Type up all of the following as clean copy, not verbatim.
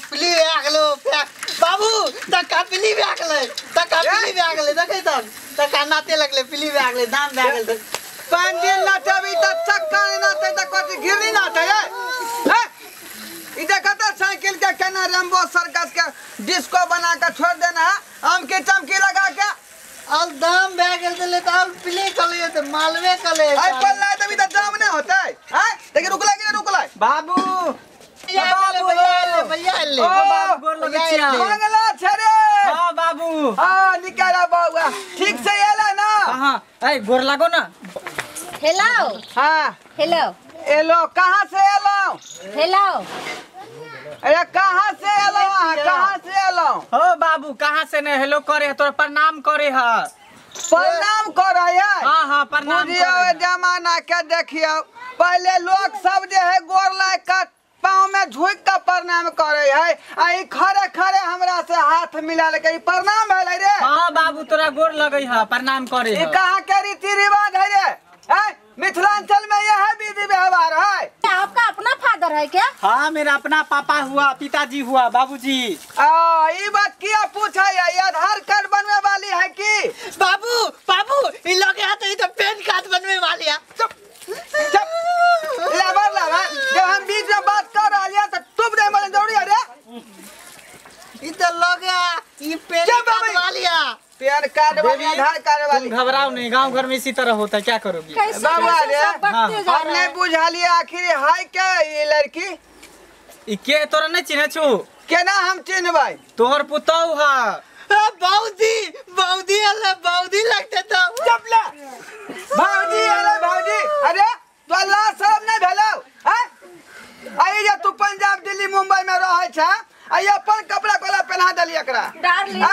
प्ली भए गेलो बाबू टका प्ली भए गेलै टका प्ली भए गेलै देखै त टका नाते लगलै प्ली भए गेलै दाम भए गेल पैंडल नाचबी त चक्का नहि नाचै त कथी घिरनी नाचै है ई देखत साइकिल के केना रेम्बो सर्कस के डिस्को बना के छोड़ देना है आम के चमकी लगा के आल दाम भए गेल त त आल प्ले कले त मालवे कले आई पल्ला तभी त जाम नहीं होतै हैं देखि रुकला कि नहीं रुकला बाबू बाबू भैया ले बाबू गोर लगै छिया मंगला छे रे हां बाबू हां निकाला बाबू ठीक से आला ना हां ए गोर लागो ना हेलो हां हेलो एलो कहां से एलो हेलो अरे कहां से एलो अहाँ कहां से एलो हो बाबू कहां से ने हेलो करे तोर प्रणाम करे ह प्रणाम करे है हां हां प्रणाम करे जमाना के देखियो पहले लोग सब जे है गोर लाग के पाँव में झुक के प्रणाम करे है आ ई खड़े खड़े हमरा से हाथ मिला ले के प्रणाम भेलै रे हां बाबू तोरा गोर लगै ह प्रणाम करे ई कहां के रीति रिवाज है रे हैं मिथिलांचल में यह विधि व्यवहार है। आपका अपना फादर है क्या? हाँ मेरा अपना पापा हुआ पिताजी हुआ बाबूजी। ये बात किया पूछा है ये आधार कार्ड बनवे वाली है की? बाबू बाबू इन लोग यहाँ तो ये पैन कार्ड बनवे वाली है। चुप चुप लाबर लाबर जब हम बीच में बात कर रहे हैं तो तुम नहीं बोलने जरूरी है रे। ये तो लोग ये पैन कार्ड वाली है। पैन कार्ड वाली आधार कार्ड वाली। तुम घबराओ नहीं गांव घर में इसी तरह होता है क्या करोगी? बाबा हमने बुझा लिया आखिर हाय क्या ये लड़की ई के तोरा नहीं चिन्ह छु केना हम चिन्हबै तोहर पुतहु है। बाबूजी बाबूजी अल्लाह बाबूजी लगते तो चुप ले बाबूजी अरे बाबूजी अरे तो अल्लाह शर्म नहीं भेलौ हैं आई जे तू पंजाब दिल्ली मुंबई में रहै छ आई अपन कपड़ा कोला पहना देली एकरा। डार्लिंग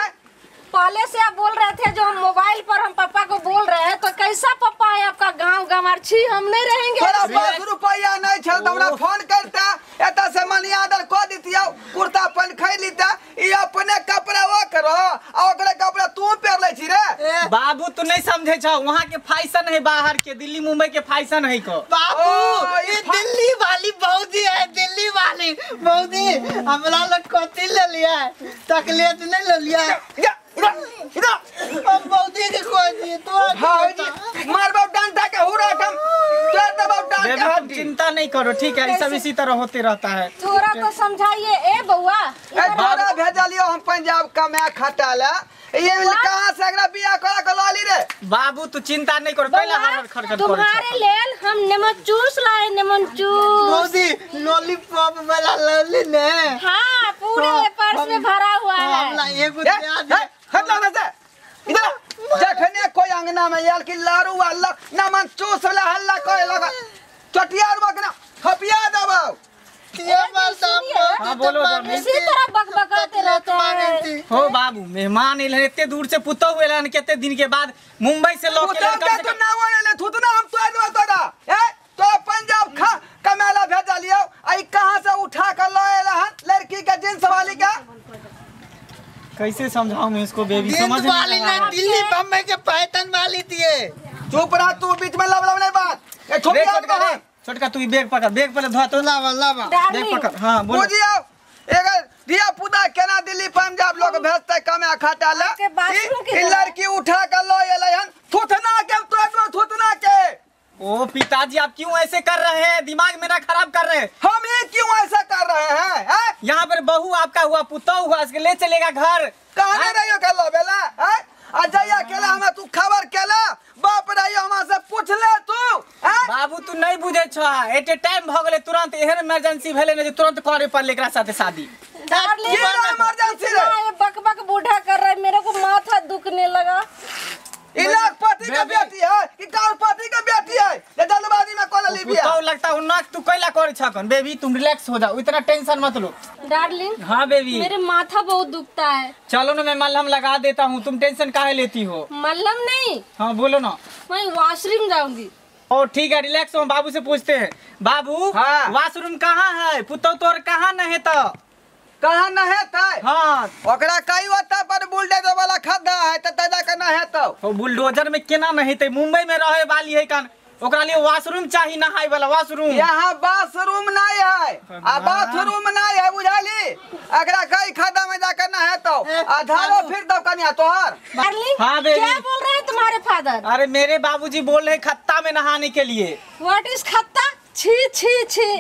पहले से आप बोल रहे थे जो हम मोबाइल पर हम पापा को बोल रहे हैं तो कैसा पापा है आपका गांव गंवार छी हम नहीं रहेंगे। तोरा पास रुपया नहीं छल त हमरा फोन करता एता से मनी आर्डर क दितियौ कुर्ता पैंट खरीद लीता ई अपने कपड़ा वो करो आ ओकरे कपड़ा तू पहन ले छी रे। बाबू तू नहीं समझे छ वहां के फैशन है बाहर के दिल्ली मुंबई के फैशन है को। बाबू ये दिल्ली वाली बाबूजी है दिल्ली वाली बाबूजी हमरा लग कथी ले लिया तकलीफ नहीं ले लिया इधर हम बाबूजी के कोई नहीं तो हां मार बाप डंडा के हुरा हम तोर दबाव डाल के तुम चिंता नहीं करो ठीक है ये सब इसी तरह होते रहता है। थोड़ा तो समझाइए ए बउआ ए तोरा भेजलियो हम पंजाब कमा खटाला ये कहां से एकरा बियाह करा के लाली रे। बाबू तू चिंता नहीं करो पहला हार खड़खड़ करे तुम्हारे लेल हम लेमन जूस लाए लेमन जूस बाबूजी लॉलीपॉप वाला लॉली ने। हां पूरे पर्स में भरा हुआ है। हमरा एगो दे दे हट ला से इधर जखने कोई अंगना में आयल कि लारू वाला नमन चूस वाला हल्ला करे लगा चटियार बकना खपिया दबाओ ये बात हां बोलो इसी तरह बकबकाते रहते हैं। हो बाबू मेहमान एलन एते दूर से पुतहु एलन केते दिन के बाद मुंबई से लौट के कम से कम ना बोले थुतना हम तो दबा तोरा ए तो पंजाब खा कमेला भेजलियो आई कहां से उठा के लाएल हन लड़की के जींस वाली का कैसे समझाऊं मैं इसको बेबी समझ नहीं वाली ना दिल्ली बम्बई के पैटर्न वाली दिए। चुप रह तू बीच में लब लब नहीं बात ए छोटका छोटका तू बैग पकड़ बैग पहले धो तो लावा लावा बैग पकड़। हां बोलो बुझियो एगर दिया पुदा केना दिल्ली पंजाब लोग भेजते कमे खाता ले ई लड़की उठा के ल एलै हन थुथना के तो थुथना के। ओ पिताजी आप क्यों ऐसे कर रहे हैं दिमाग मेरा खराब कर रहे हैं। हम ये क्यों ऐसा कर रहे हैं है? यहाँ पर बहू आपका हुआ पुतहु हुआ इसके ले चलेगा घर कहने रहियो के लो बेला है आ जाइया अकेला हमें तू खबर केला बाप रहियो हमरा से पूछ ले तू है? बाबू तू नहीं बुझे छ एट ए टाइम भ गेले तुरंत एहन इमरजेंसी भेले ने जे तुरंत करे पड़ले एकरा साथे शादी। इमरजेंसी रे ये बकबक बूढ़ा कर रहा है मेरे को माथा दुखने लगा। लाखपति के बेटी है कि करोड़पति के बेटी है ये जल्दबाजी में कोला ली बिया तो लगता है नाक तू कैला करे छकन। बेबी तुम रिलैक्स हो जाओ इतना टेंशन मत लो। डार्लिंग हाँ बेबी मेरे माथा बहुत दुखता है। चलो ना मैं मलहम लगा देता हूँ तुम टेंशन काहे लेती हो? मलहम नहीं। हाँ बोलो ना। मैं वॉशरूम जाऊंगी। ओ ठीक है रिलैक्स हो बाबू से पूछते हैं। बाबू हाँ। वॉशरूम कहाँ है पुतहु तोर कहाँ न है तो कहाँ न हेतै? हाँ ओकरा कई ओता पर बुलडोजर वाला खद्दा है त तजा के न हेतौ। ओ बुलडोजर में केना न हेतै मुंबई में रहे वाली है कान ओकरा लिए वॉशरूम चाहिए नहाय वाला वॉशरूम। यहाँ बाथरूम नहीं है आ बाथरूम नहीं है बुझाली। अगर दो आधारो फिर दो कन्या तोहर। हाँ बेबी क्या बोल रहे हैं तुम्हारे फादर? अरे मेरे बाबूजी बोल रहे खत्ता में नहाने के लिए। What is खत्ता? छी छी छी,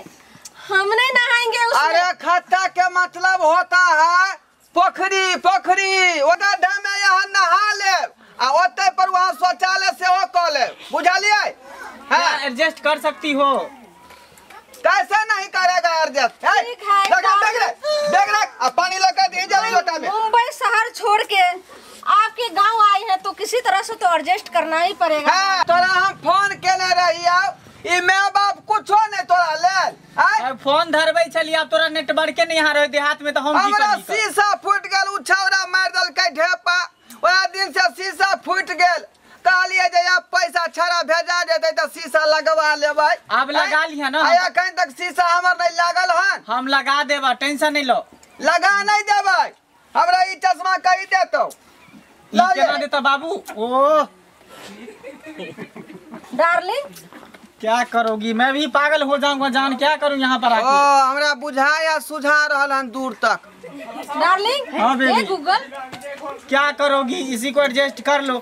हम नहीं नहाएंगे उसमें। अरे खत्ता के मतलब होता है पोखरी, पोखरी ओदा डैम में यहाँ नहा ले आ ओते पर वहाँ शौचालय सेहो क ले, बुझलिए? हाँ एडजस्ट कर सकती हो। कैसे नहीं करेगा एडजस्ट? ठीक है, देख रख आ पानी लगा दे जल्दी लोटा में। मुंबई शहर छोड़ के आपके गांव आए हैं तो किसी तरह से तो एडजस्ट करना ही पड़ेगा। हां तोरा हम फोन केने रहियो, ई my बाप कुछो नहीं तोरा लेल। आय फोन धरबै छलियै, आब तोरा नेटवर्क के नहीं यहाँ रहे देहात में तो हम की हमरा करी? शीशा फूट गेल, उ छौरा मार देलकै ढेपा, ओह दिन से शीशा फूट गेल। कहलिए जे आब पैसा छड़ा भेजा देते त शीशा लगवा लेबै। आब लगा लिहा ना। आया कहीं तक शीशा हमर नहीं लागल हन। हम लगा देबा, टेंशन नहीं लो। लगा नहीं देबै, हमरा ई चश्मा कहि देतौ। ई केना देता बाबू? ओ डार्लिंग क्या करोगी, मैं भी पागल हो जाऊंगा जान, क्या करूं यहाँ पर आके? ओ हमरा बुझाया सुझा रहल हन दूर तक। डार्लिंग हाँ बेबी गूगल क्या करोगी, इसी को एडजस्ट कर लो,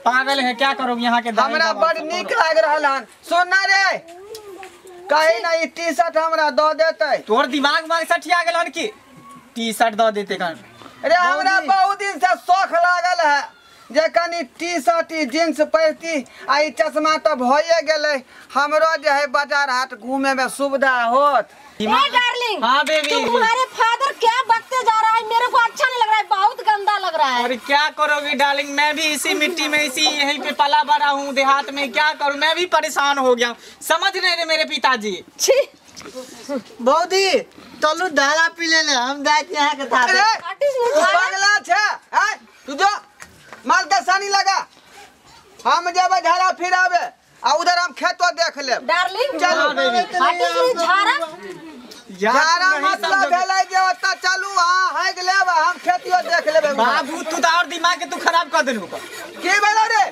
पागल है क्या करोगी यहाँ के। हमरा बड़ नीक लाग रहल हन। सुन रे कहीं ना ई टी शर्ट हमरा the देते। तोर दिमाग में सठिया गेल हन की टी शर्ट the देते कन? अरे हमरा बहुत दिन से शौख लागल है जे कनी टी शर्ट जींस पहिरती आ ई चश्मा तो भइए गेलै, हमरो जे है बाजार हाट घूमे में सुविधा होत। ए डार्लिंग हाँ बेबी तुम्हारे फादर क्या बकते जा रहा है, मेरे को अच्छा नहीं लग रहा है, बहुत गंदा लग रहा है। अरे क्या करोगी डार्लिंग, मैं भी इसी मिट्टी में इसी यहीं पे पला बड़ा हूँ देहात में, क्या करूँ मैं भी परेशान हो गया हूँ, समझ नहीं रहे मेरे पिताजी। छी बौदी चलू धारा पी लेने, हम जाए यहाँ के धारा। पगला छे हैं तू, जो माल के सानी लगा, हम जेबै झाड़ा फिरावे आ उधर हम खेतो देख लेब। डार्लिंग चलू झाड़ा झाड़ा मतलब भेलै जे ओतऽ चलू अहाँ हाइक लेब हम खेतियो देख लेबै। बाबू तू तो और दिमाग के तू खराब कर देलू। की भेलै रे?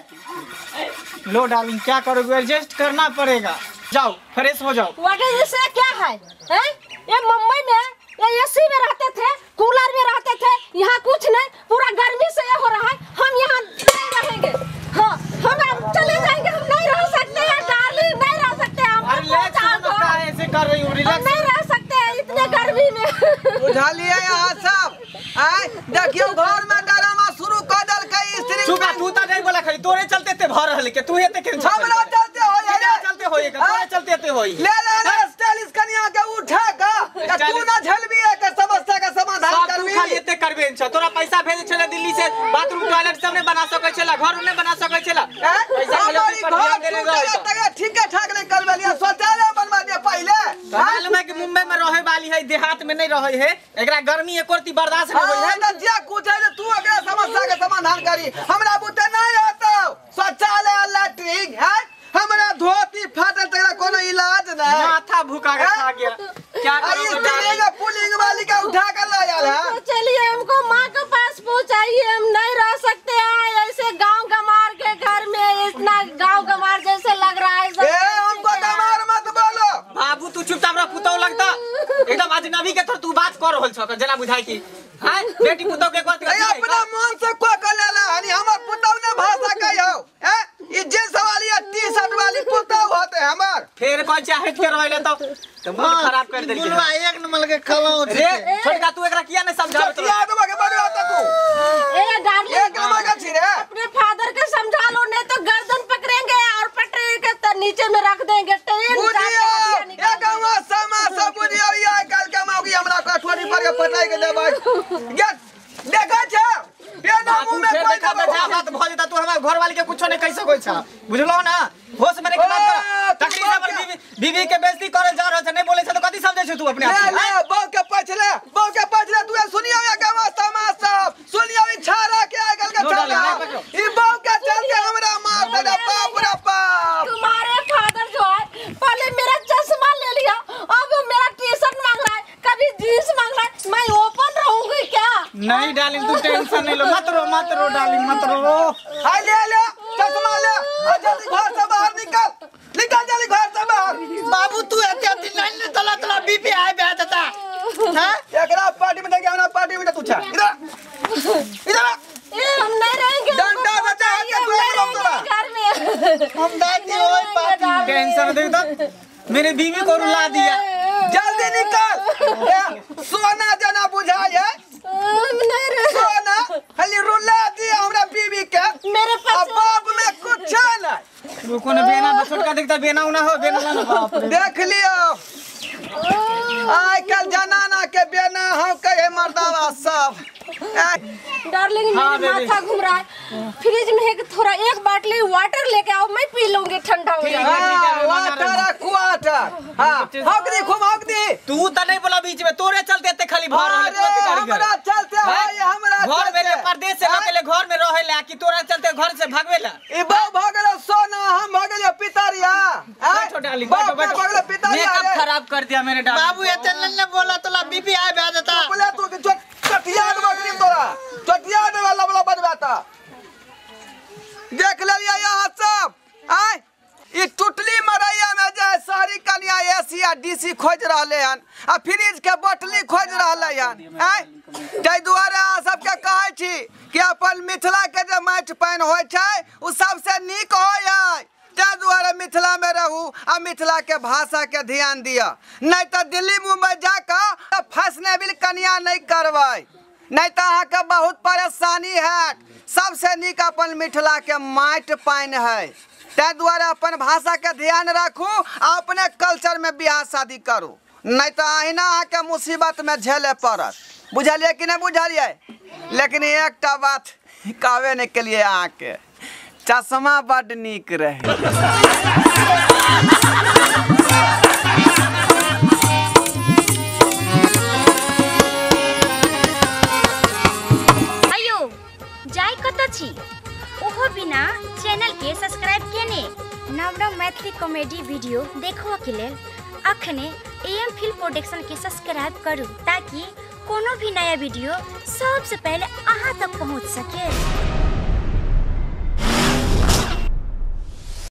लो डार्लिंग क्या करोगे, एडजस्ट करना पड़ेगा, जाओ फ्रेश हो जाओ। What is this, क्या है हैं? ये मुंबई में ये एसी में रहते थे, कूलर में रहते थे, यहाँ कुछ नहीं, पूरा गर्मी से ये हो रहा है, हम यहाँ नहीं रहेंगे। हाँ हम अब चले जाएंगे, हम नहीं रह सकते हैं डार्लिंग, नहीं रह सकते हम। ऐसे कर रही हूँ, रिलैक्स। हम नहीं रह सकते हैं इतने गर्मी में। बुझलिए यहाँ सब आय देखियो घर में ड्रामा शुरू कर देलकै स्त्री। चुप, तू त नहीं बोला खाली, तोरे चलते ते भर रहल के, तू एते के हमरा चलते होय रे, चलते होय के, तोरे चलते ते होय। ले ले ले स्टाइलिश कन्या के उठा के तू ना झलबी के समस्या के समाधान करबी। तू खाली एते करबे छ, तोरा पैसा भेजे छले दिल्ली से, बाथरूम टॉयलेट सब ने बना सकै छला, घर ने बना सकै छला, पैसा खाली पर ध्यान देने रहे। ठीक है ठाक नहीं करबे, शौचालय बनवा दे पहले। मालूम है कि मुंबई में रहे वाली है, देहात में नहीं रहे है, एकरा गर्मी एकोरती बर्दाश्त नहीं होय है। त जे कुछ है तू एकरा समस्या के समाधान करी, हमरा बुते नहीं होतो शौचालय लैट्रिन है, हमरा धोती फाटल तकरा कोनो इलाज नहीं, माथा भुका के खा गया। क्या करोगे, पुलिंग वाली का उठा कर ला यार। तो चलिए हमको माँ के पास पहुँचाइए, हम नहीं रह सकते हैं ऐसे गांव गमार के घर में, इतना गांव गमार जैसे लग रहा है। ए हमको गमार मत बोलो बाबू, तू चुपचाप रह, पुतौ लगता एकदम अजनबी के तू बात कर रहल छ जना बुझाई की हां बेटी पुतौ के बात अपना मन से को कर लेला हनी, हमर पुतौ ने भाषा कहियो ए ई जींस वाली या टी शर्ट वाली पुतौ होते हमर। फेर कोई चाहे के रहले तो मन खराब कर देलके। बुलवा एक नंबर के खलौ रे छोटका, तू एकरा किया नहीं समझावे? तो याद के बड़वा त तू ए डार्लिंग एक नंबर के छी रे, अपने फादर के समझा लो नहीं तो गर्दन पकड़ेंगे और पटरी के नीचे में रख देंगे। ट्रेन बुझियो एक समा सब बुझियो, ई आइ काल के मौगी हमरा कठोरी पर के पटाई के देबै। गेट देखै छ बेना मुंह में कोई देखा बजा बात भ जेता, तू हमरा घर वाली के कुछो नहीं कहि सकै छ, बुझलो ना? होश में के बात कर, तकलीफ हमर बीवी बीवी के बेइज्जती करे जा रहल छ, नहीं बोले छ तो कथि समझै छ तू अपने आप के? ले ले बहू के पछले, बहू के पछले तू सुनियो ये गांव समाज सब सुनियो, ई छाड़ा के आइ काल के छाड़ा ई बहू के चलते हमरा मार दे। बाप रे बाप, तुम्हारे फादर जो है पहले मेरा चश्मा ले लिया, अब मेरा टी शर्ट मांग रहा है, कभी जींस मांग रहा है, मैं ओपन रहूंगी क्या? नहीं डार्लिंग तू टेंशन नहीं लो, मत रो मत रो डार्लिंग मत रो। हाय ले ले चश्मा ले और जल्दी घर से बाहर निकल, निकल जल्दी घर से बाहर। बाबू तू एते दिन नहीं तला तला बीपी आय बे देता हां, एकरा पार्टी में देख हमरा पार्टी में तू छा इधर। मेरे बीवी को रुला दिया। जल्दी निकल, सोना जना बुझाय है सोना खाली रुला दिया हमरा बीवी के। मेरे पास बाप में कुछ नहीं। रुको ना बेना छोटका देखता बेना उना हो बेना ना बाप रे। देख लियो आइ कल जनाना के बेना हम कहे मर्दावा सब। डार्लिंग मेरा माथा घूम रहा है, फ्रिज में एक थोड़ा एक बाटली वाटर लेके आओ, मैं पी लूंगी ठंडा हो जाएगा। वाटर क्वार्टर हां हक दी खूब हक दी। तू त नहीं बोला बीच में, तोरे चलते ते खाली भर रहले हमरा चलते है हमरा घर में परदेश से अकेले घर में रहेला कि तोरा चलते घर से भागवेला। ई बहु भगल सोना हम भगल पितरिया। बैठो डार्लिंग बैठो बैठो। मेकअप खराब कर दिया मेरे डार्लिंग। बाबू एते न बोला तोला बीपी आए भे देता। बोले तू चटिया देबो गरीब तोरा चटिया देबो लबला बजबाता। देख लिया यहाँ सब आय ई टुटली मरैया में जे सारी कनिया एसी आ डीसी खोज रहले हन आ फ्रिज के बोतली खोज रहले हन। आय ताहि दुआरे अहाँ सबके कहै छी कि अपन मिथिला के जे माटि पानि होइ छै ओ सबसे नीक होइ है। ताहि दुआरे मिथिला में रहू आ मिथिला के भाषा के ध्यान दिअ, नहीं तो दिल्ली मुंबई जाकर फैशनेबल कनिया नहीं करबै, नहीं तो अहाँके बहुत परेशानी हैत। सबसे नीक अपन मिथिला के माटि पानि है, ताहि दुआरे अपन भाषा के ध्यान राखू आ अपने कल्चर में बियाह शादी करू, नहीं तो अहिना अहाँके मुसीबत में झेले पड़त। बुझलियै कि नहीं बुझलियै? लेकिन एकटा बात कहबे नहीं केलियै अहाँके, चश्मा बड नीक रहे। अयो जाय कत छी ओहो बिना चैनल के सब्सक्राइब केने नव नव मैथिली कॉमेडी वीडियो देखो के लेल अखने एएम फिल्म प्रोडक्शन के सब्सक्राइब करू ताकि कोनो भी नया वीडियो सबसे पहले अहाँ तक पहुँच सके।